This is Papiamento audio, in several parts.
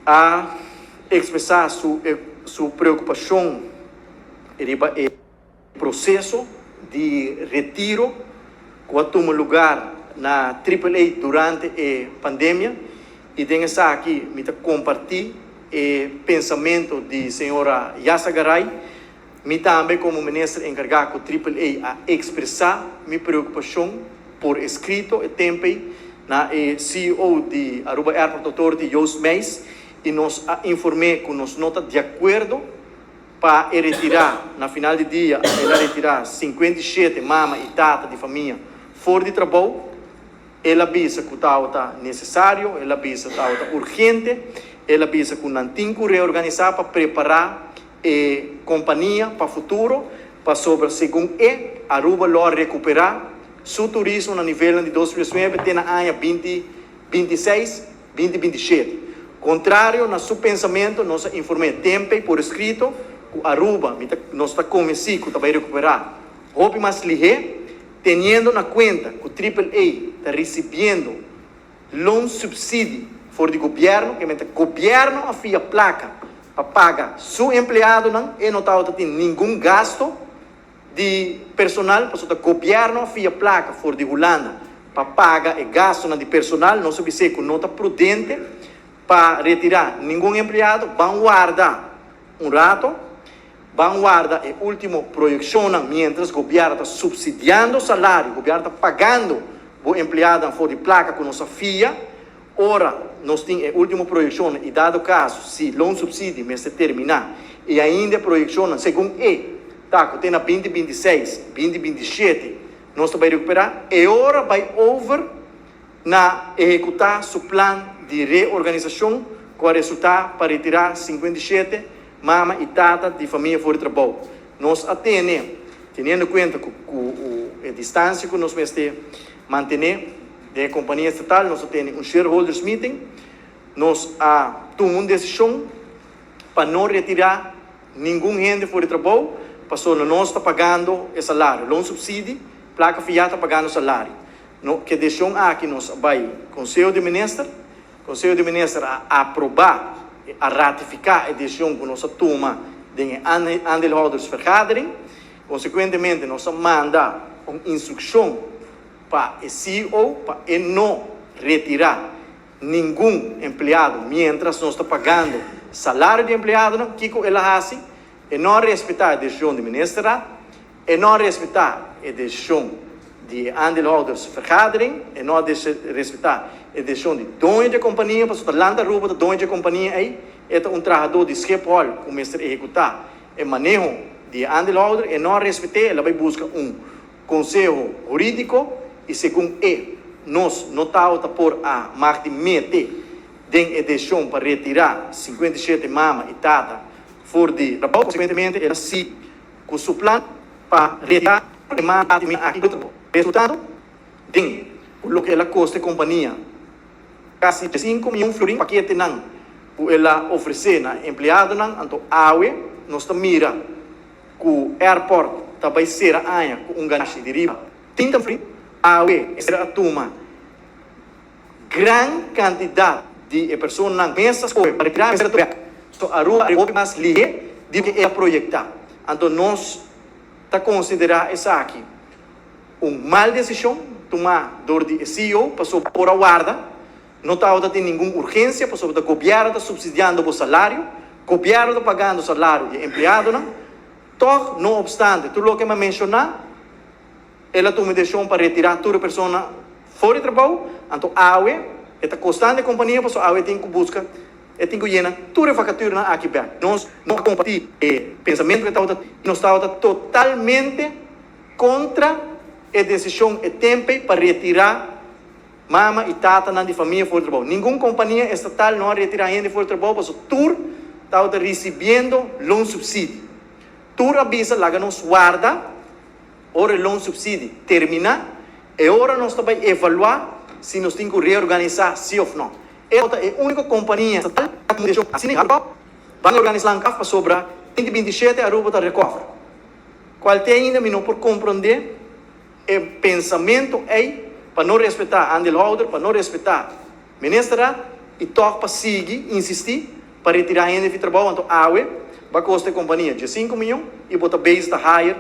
A ekspresá su su preokupashon riba e proseso di retiro ku a tuma lugar na Triple A durante e pandemia i den esaki mi ta kompartí e pensamentu di señora Yassagaray. Mi tambe komo minister enkargá ku Triple A a ekspresá mi preokupashon por eskrito e tempu ei na e ceo di Aruba Airport Authority Joost Meijs i nos a inform'é ku nos no ta di akuerdo pa e retirá. Na final di dia el a retirá 57 mama i tata di famia for di trabou. El a bisa ku tabata nesesario, el a bisa tabata urgente, el a bisa ku nan tin ku reorganisá pa prepará e kompania pa futuro, pasobra segun e, Aruba lo a rekuperá su turismo na nivelnan di 2019 te na aña 2026, 2027. Kontrario na su pensamentu, nos a inform'é tempe por eskrito ku Aruba, mi ta, nos ta konvensí ku ta bai rekuperá hopi mas lihé, teniendo na kuenta ku Triple A ta risibiendo loonsubsidie for di gobièrnu, ke mester gobièrnu a fia plaka pa paga su empleadonan, e no tabata tin ningun gasto di personal, pasobra ta gobièrnu a fia plaka for di Hulanda pa paga e gastonan di personal. Nos a bis'é ku no ta prudente pa retirá ningun empleado, ban warda un rato, ban warda e último proyekshonnan miéntras gobièrnu ta supsidiando salario, gobièrnu ta pagando bo empleadonan for di plaka ku nos a fia. Ora nos tin e último proyekshonnan i dado kaso si loonsubsidie mester terminá i ainda e proyekshonnan segun e ta ku te na 2026, 2027 nos ta bai rekuperá, e ora bai over na ehekutá su plan di reorganisashon ku a resultá pa retirá 57 mama i tata di famia for di trabou. Nos a tene, teniendo kuenta ku ku e distansia ku nos mester mantené den e kompania estatal, nos a tene un shareholders meeting. Nos a tuma un desishon pa no retirá ningun hende for di trabou pasobra nos ta pagando e salario. Loonsubsidie, plaka fiá ta pagando salario. No, ku e desishon aki nos a bai Konseho di Minister. Konseho di Minister a aprobá, a ratifiká e desishon ku nos a tuma den e aandeelhoudersvergadering. Konsekuentemente nos a manda un instrukshon pa e ceo pa e no retirá ningun empleado miéntras nos ta pagando salario di empleadonan. Kiko el a hasi? E no a respetá e desishon di Ministerraad. E no a respetá e desishon di e aandeelhoudersvergadering, e no a respetá e desishon di doño di e kompania, pasobra ta Land Aruba ta doño di e kompania ei, e ta un trahadó di Schiphol ku mester ehekutá e maneho di e aandeelhouder, e no a respet'é, el a bai buska un konseho hurídiko i segun e nos no tabata por a mag di mete den e desishon pa retirá 57 mama i tata for di trabou, konsekuentemente el a sigui ku su plan pa retirá e mama aki resultando den ku loke el a kosta e kompania kasi 5 mion florin paketenan ku el a ofresé na e empleadonan. Anto awe nos ta mira ku airport ta bai sera aña ku un ganashi di riba 30 florin. Awe e a tuma gran kantidat di e personanan mes a skohe pa retirá mester ta bèk. So Aruba a hopi mas lihé di loke e a proyektá. Anto nos ta konsiderá esaki un mal desishon tumá dor di e ceo pasobra por a warda, no tabata tin ningun urgensia pasobra ta gobièrnu ta supsidiando bo salario, gobièrnu ta pagando salario di e empleadonan. Tòg, no opstante tur loke mi a menshoná, El a tuma e desishon pa retirá tur e persona for di trabou, anto awe e ta kostando e kompania pasobra awe e tin ku buska, e tin ku yena tur e vakaturanan aki bèk. Nos no a kompartí e pensamentu ku e tabata i nos tabata totalmente kontra e desishon e tempe pa retirá mama i tatanan di famia for di trabou. Ningun kompania estatal no a retirá hende for di trabou pasobra tur tabata risibiendo loonsubsidie. Tur a bisa laga nos warda. Ora e loonsubsidie terminá, e ora nos ta bai evaluá si nos tin ku reorganisá sí òf nò. E ta e úniko kompania estatal ku a tuma desishon asina i ban organisá Lankaf pasobra 2027 Aruba ta rekover. Kual te ainda mi no por komprondé e pensamentu ei pa no respetá aandeelhouder, pa no respetá ministerraad. I tòg pa sigui insistí pa retirá hende fi trabou, anto awe bo a kosta e kompania 15 mion i bo ta bezig ta hire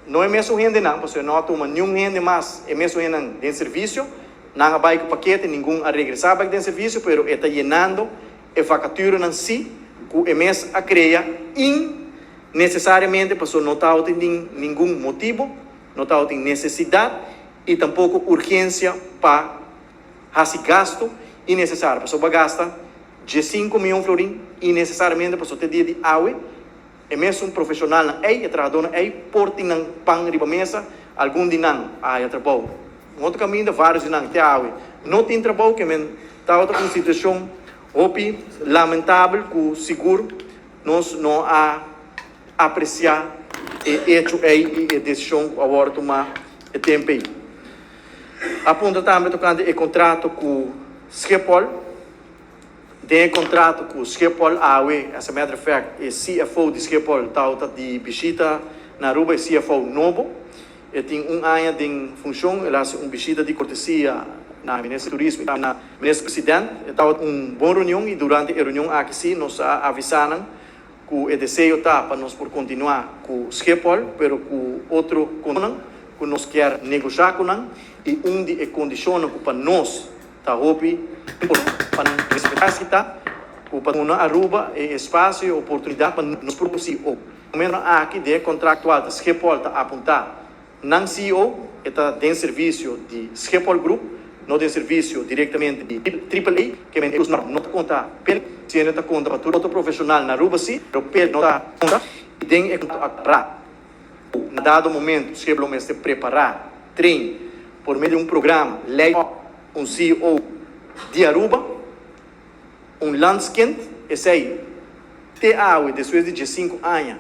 no e mesun hendenan, pasobra no a tuma niun hende mas, e mesun hendenan den servisio. Nan a bai ku pakete, ningun a regresá bèk den servisio, pero e ta yenando e vakaturanan sí ku e mes a krea innesesariamente, pasobra no tabatin ningun motibu, no tabatin nesesidat i tampoko urgensia pa hasi gastu innesesario. Pasobra bo a gasta 15 mion florin innesesariamente, pasobra te dia di awe e mesun profeshonalnan ei, e trahadónan ei, por tin nan pan riba mesa. Algun di nan a haña trabou un otro kaminda, vários di nan te awe no tin trabou, ke men tabata un situashon hopi lamentabel ku sigur nos no a apresiá e echo ei i e desishon ku a wòrdu tumá e tempu ei. A puntra tambe tokante e kontrato ku Schiphol. Den e kontrato ku Schiphol awe, as a matter of fact, e CFO di Schiphol tabata di bishita na Aruba, e CFO nobo. E tin un aña den funshon, el a hasi un bishita di kortesia na Minister di Turismo i na Minister President. E tabata un bon reunion i durante e reunion aki sí nos a avisá nan ku e deseo ta pa nos por kontinuá ku Schiphol, pero ku otro kondishonnan ku nos kier negoshá ku nan, i un di e kondishonnan ku pa nos ta hopi importante pa nan respetá esaki ta ku pa duna Aruba e espasio i oportunidat pa nos produsí. O momentonan aki den e kontraktual ta Schiphol ta apuntá nan CEO, e ta den servisio di Schiphol Group, no den servisio direktamente di Triple A, ke men e no ta konta p'el, siendo e ta konta pa tur otro profeshonal na Aruba sí, pero p'el no ta konta. I den e kontrato ku na dado momento Schiphol lo mester prepará, train, por medio di un programa, lei un CEO di Aruba, un landskind. Esei te awe, despues di 15 aña,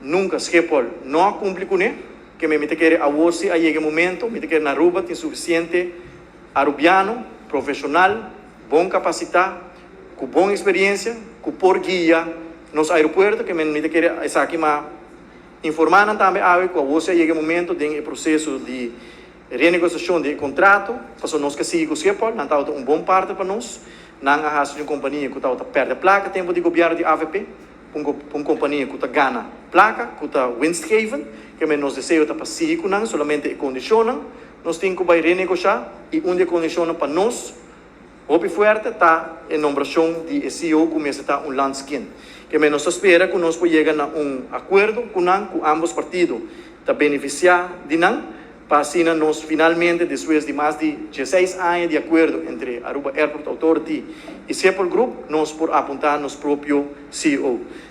nunka Schiphol no a kumpli kuné, ke men mi ta kere awor si a yega e momento. Mi ta kere na Aruba tin sufisiente arubiano, profeshonal, bon kapasitá, ku bon eksperensia, ku por guia nos aeropuerto, ke men mi ta kere esaki m'a informá nan tambe awe ku awor si a yega e momento den e proseso di renegosiashon di e kontrato, pasobra nos ke sigui ku Schiphol. Nan tabata un bon partner pa nos. Nan a hasi un kompania ku tabata pèrdè plaka tempu di gobièrnu di AVP, un kompania ku ta gana plaka, ku ta winstgevend, ke men nos deseo ta pa sigui ku nan, solamente e kondishonnan nos tin ku bai renegoshá, i un di e kondishonnan pa nos hopi fuerte ta e nombrashon di e CEO ku mester ta un landskind. Ke men nos ta spera ku nos por yega na un akuerdo ku nan, ku ambos partido ta benefisiá di nan, pa asina nos finalmente, despues di mas di 16 aña di akuerdo entre Aruba Airport Authority i Schiphol Group, nos por apuntá nos propio CEO.